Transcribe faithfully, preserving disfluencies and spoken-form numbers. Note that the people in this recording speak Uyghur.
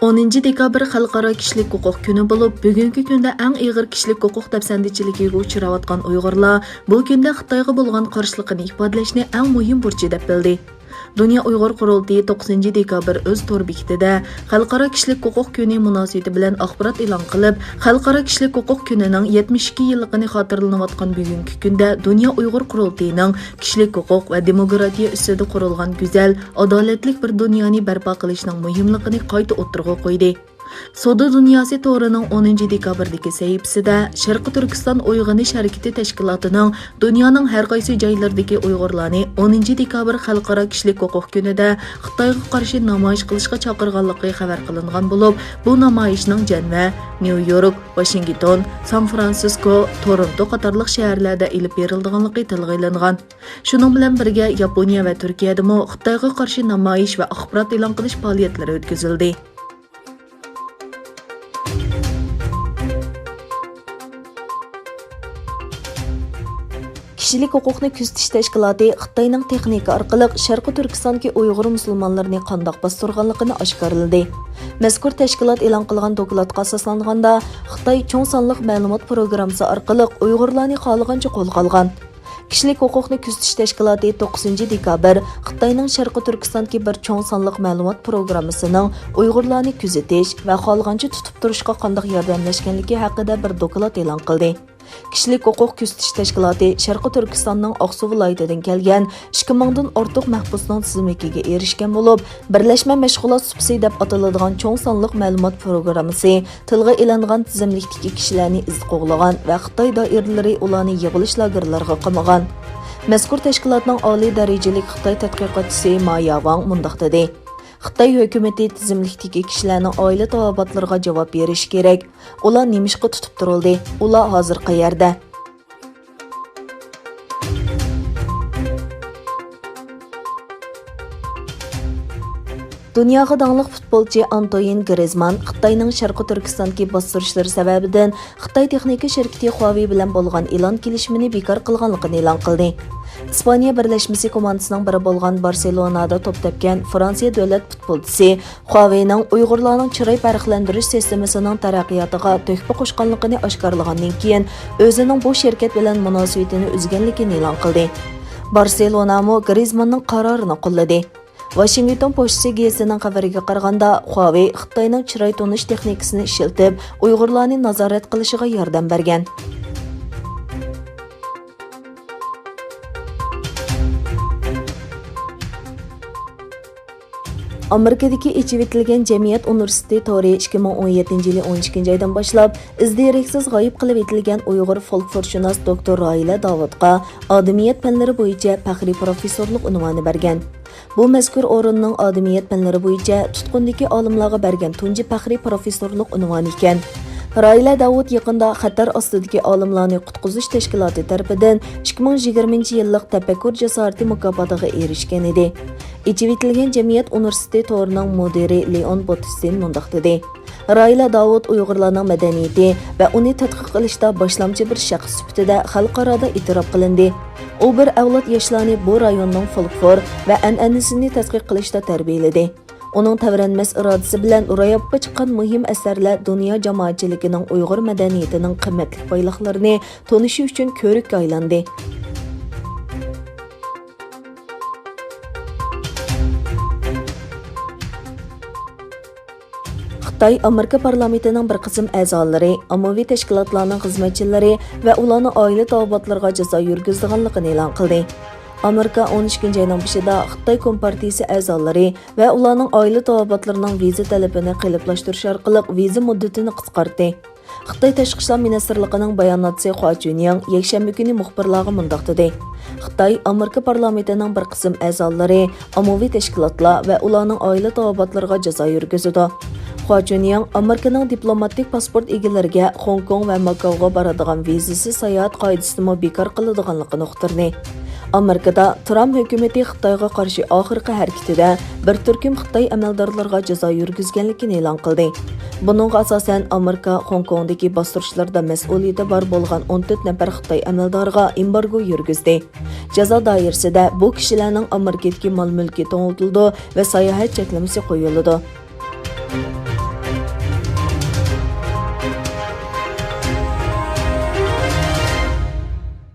ئونىنچى دېكابىر خەلقئارا كىشىلىك ھوقۇق كۈنى بولۇپ، بۈگۈنكى كۈندە ئەڭ ئېغىر كىشىلىك ھوقۇق دەپسەندىچىلىكىگە ئۇچراۋاتقان ئۇيغۇرلار بۇ كۈندە خىتايغا بولغان قارشىلىقىنى ئىپادىلەشنى ئەڭ مۇھىم بۇرچى دەپ بىلدى. دۇنيا ئۇيغۇر قۇرۇلتىيى توققۇزىنچى دېكابىر ئۆز تور بېكىتىدە خەلقئارا كىشىلىك ھوقۇق كۈنى مۇناسىۋىتى بىلەن ئاخبارات ئېلان قىلىپ، خەلقئارا كىشىلىك ھوقۇق كۈنىنىڭ يەتمىش ئىككى يىللىقىنى خاتىرىلىنىۋاتقان بۈگۈنكى كۈندە دۇنيا ئۇيغۇر قۇرۇلتىيىنىڭ كىشىلىك ھوقۇق ۋە دېموكراتىيە ئۈستىدە قۇرۇلغان گۈزەل، ئادالەتلىك بىر دۇنيانى بەرپا قىلىشنىڭ مۇھىملىقىنى قايتا ئوتتۇرىغا قويدى. سودا دۇنياسى تورىنىڭ ئونىنچى دېكابىردىكى سەھىپىسىدە شەرقىي تۈركىستان ئويغىنىش ھەرىكىتى تەشكىلاتىنىڭ دۇنيانىڭ ھەر قايسى جايلىرىدىكى ئۇيغۇرلارنى ئونىنچى دېكابىر خەلقئارا كىشىلىك ھوقۇق كۈنىدە خىتايغا قارشى نامايىش قىلىشقا چاقىرغانلىقى خەۋەر قىلىنغان بولۇپ، بۇ نامايىشنىڭ جەنۋە، نيۇ يورك، ۋاشىنگتون، سان فرانسىسكو، تورونتو قاتارلىق شەھەرلەردە ئېلىپ بېرىلىدىغانلىقى تىلغا ئېلىنغان. شۇنىڭ بىلەن بىرگە، ياپونىيە ۋە تۈركىيەدىمۇ خىتايغا قارشى نامايىش ۋە ئاخبارات ئېلان قىلىش پائالىيەتلىرى ئۆتكۈزۈلدى. كىشىلىك ھوقۇقنى كۆزىتىش تەشكىلاتى خىتاينىڭ تېخنىكا ئارقىلىق شەرقىي تۈركىستاندىكى ئۇيغۇر مۇسۇلمانلىرىنى قانداق باستۇرغانلىقىنى ئاشكارىلىدى. مەزكۇر تەشكىلات ئېلان قىلغان دوكلاتقا ئاساسلانغاندا، خىتاي چوڭ سانلىق مەلۇمات پروگراممىسى ئارقىلىق ئۇيغۇرلارنى خالىغانچە قولغا ئالغان. كىشىلىك ھوقۇقنى كۆزىتىش تەشكىلاتى توققۇزىنچى دېكابىر خىتاينىڭ شەرقىي تۈركىستاندىكى بىر چوڭ سانلىق مەلۇمات پروگراممىسىنىڭ ئۇيغۇرلارنى كۆزىتىش ۋە خالىغانچە تۇتۇپ تۇرۇشقا قانداق ياردەملەشكەنلىكى ھەققىدە بىر دوكلات ئېلان قىلدى. كىشىلىك ھوقۇق كۆزىتىش تەشكىلاتى شەرقىي تۈركىستاننىڭ ئاقسۇ ۋىلايىتىدىن كەلگەن ئىككى مىڭدىن ئارتۇق مەھبۇسنىڭ تىزىملىكىگە ئېرىشكەن بولۇپ، بىرلەشمە مەشغۇلات سۇپىسى دەپ ئاتىلىدىغان چوڭ سانلىق مەلۇمات پروگراممىسى تىلغا ئېلىنغان تىزىملىكتىكى كىشىلەرنى ئىز قوغلىغان ۋە خىتاي دائىرىلىرى ئۇلارنى يىغىۋېلىش لاگېرلىرىغا قامىغان. مەزكۇر تەشكىلاتنىڭ ئالىي دەرىجىلىك خىتاي تەتقىقاتچىسى ما ياۋاڭ مۇنداق دېدى: خىتاي ھۆكۈمىتى تىزىملىكتىكى كىشىلەرنىڭ ئائىلە تاۋابىئاتلىرىغا جاۋاب بېرىشى كېرەك. ئۇلار نېمىشقا تۇتۇپ تۇرۇلدى؟ ئۇلار ھازىر قەيەردە؟ دۇنياغا داڭلىق پۇتبولچى ئانتوئىن گرىزمان خىتاينىڭ شەرقىي تۈركىستاندىكى باستۇرۇشلىرى سەۋەبىدىن خىتاي تېخنىكا شىركىتى خۇاۋېي بىلەن بولغان ئېلان كېلىشىمىنى بىكار قىلغانلىقىنى ئېلان قىلدى. ئىسپانىيە بىرلەشمىسى كوماندىسىنىڭ بىرى بولغان بارسېلونادا توپ تەپكەن فرانسىيە دۆلەت پۇتبولچىسى خۇاۋېينىڭ ئۇيغۇرلارنىڭ چىراي پەرقلەندۈرۈش سىستېمىسىنىڭ تەرەققىياتىغا تۆھپە قوشقانلىقىنى ئاشكارىلىغاندىن كېيىن، ئۆزىنىڭ بۇ شىركەت بىلەن مۇناسىۋىتىنى ئۈزگەنلىكىنى ئېلان قىلدى. بارسېلونامۇ گرىزماننىڭ قارارىنى قوللىدى. ۋاشىنگتون پوچتىسى گېزىتىنىڭ خەۋىرىگە قارىغاندا، خۇاۋېي خىتاينىڭ چىراي تونۇش تېخنىكىسىنى ئىشلىتىپ، ئۇيغۇرلارنى نازارەت قىلىشىغا ياردەم بەرگەن. ئامېرىكىدىكى ئېچىۋېتىلگەن جەمئىيەت ئۇنىۋېرسىتېتى تورى ئىككى مىڭ ئون يەتتىنچى يىلى ئون ئىككىنچى ئايدىن باشلاپ ئىز دېرەكسىز غايىب قىلىۋېتىلگەن ئۇيغۇر فولكلورشۇناس دوكتور راھىلە داۋۇتقا ئادىمىيەت پەنلىرى بويىچە پەخرىي پروفېسسورلۇق ئۇنۋانى بەرگەن. بۇ مەزكۇر ئورۇننىڭ ئادىمىيەت پەنلىرى بويىچە تۇتقۇندىكى ئالىملارغا بەرگەن تۇنجى پەخرىي پروفېسسورلۇق ئۇنۋانى ئىكەن. راھىلە داۋۇت يېقىندا خەتەر ئاستىدىكى ئالىملارنى قۇتقۇزۇش تەشكىلاتى تەرىپىدىن ئىككى مىڭ يىگىرمىنچى يىللىق تەپەككۇر جاسارىتى مۇكاپاتىغا ئېرىشكەن ئىدى. ئېچىۋېتىلگەن جەمئىيەت ئۇنىۋېرسىتېتى تورىنىڭ مۇدىرى لېئون بوتىستىن مۇنداق دېدى: راھىلە داۋۇت ئۇيغۇرلارنىڭ مەدەنىيىتى ۋە ئۇنى تەتقىق قىلىشتا باشلامچى بىر شەخس سۈپىتىدە خەلقئارادا ئېتىراپ قىلىندى. ئۇ بىر ئەۋلاد ياشلارنى بۇ رايوننىڭ فولكلور ۋە ئەنئەنىسىنى تەتقىق قىلىشتا تەربىيەلىدى. ئۇنىڭ تەۋرەنمەس ئىرادىسى بىلەن روياپقا چىققان مۇھىم ئەسەرلەر دۇنيا جامائەتچىلىكىنىڭ ئۇيغۇر مەدەنىيىتىنىڭ قىممەتلىك بايلىقلىرىنى تونۇشى ئۈچۈن كۆۋرۈككە ئايلاندى. خىتاي ئامېرىكا پارلامېنتىنىڭ بىر قىسىم ئەزالىرى، ئاممىۋى تەشكىلاتلارنىڭ خىزمەتچىلىرى ۋە ئۇلارنىڭ ئائىلە تاۋابىئاتلىرىغا جازا يۈرگۈزىدىغانلىقىنى ئېلان قىلدى. ئامېرىكا ئون ئىككىنچى ئاينىڭ بېشىدا خىتاي كومپارتىيىسى ئەزالىرى ۋە ئۇلارنىڭ ئائىلە تاۋابىئاتلىرىنىڭ ۋىزا تەلىپىنى قېلىپلاشتۇرۇش ئارقىلىق ۋىزا مۇددىتىنى قىسقارتتى. خىتاي تاشقى ئىشلار مىنىستىرلىقىنىڭ باياناتچىسى خۇا چۈنياڭ يەكشەنبە كۈنى مۇخبىرلارغا مۇنداق دېدى: خىتاي ئامېرىكا پارلامېنتىنىڭ بىر قىسىم ئەزالىرى، ئاممىۋى تەشكىلاتلار ۋە ئۇلارنىڭ ئائىلە تاۋابىئاتلىرىغا جازا يۈرگۈزىدۇ. خۇا چۈنياڭ ئامېرىكىنىڭ دىپلوماتىك پاسپورت ئىگىلىرىگە خوڭكوڭ ۋە ماكاۋغا بارىدىغان ۋىزىسىز ساياھەت قائىدىسىنىمۇ بىكار قىلىدىغانلىقىنى ئۇقتۇردى. ئامېرىكىدا ترامپ ھۆكۈمىتى خىتايغا قارشى ئاخىرقى ھەرىكىتىدە بىر تۈركۈم خىتاي ئەمەلدارلىرىغا جازا يۈرگۈزگەنلىكىنى ئېلان قىلدى. بۇنىڭغا ئاساسەن، ئامېرىكا خوڭكوڭدىكى باستۇرۇشلاردا مەسئۇلىيىتى بار بولغان ئون تۆت نەپەر خىتاي ئەمەلدارىغا ئېمبارگو يۈرگۈزدى. جازا دائىرىسىدە بۇ كىشىلەرنىڭ ئامېرىكىدىكى مال-مۈلكى توڭلىتىلىدۇ ۋە ساياھەت چەكلىمىسى قويۇلىدۇ.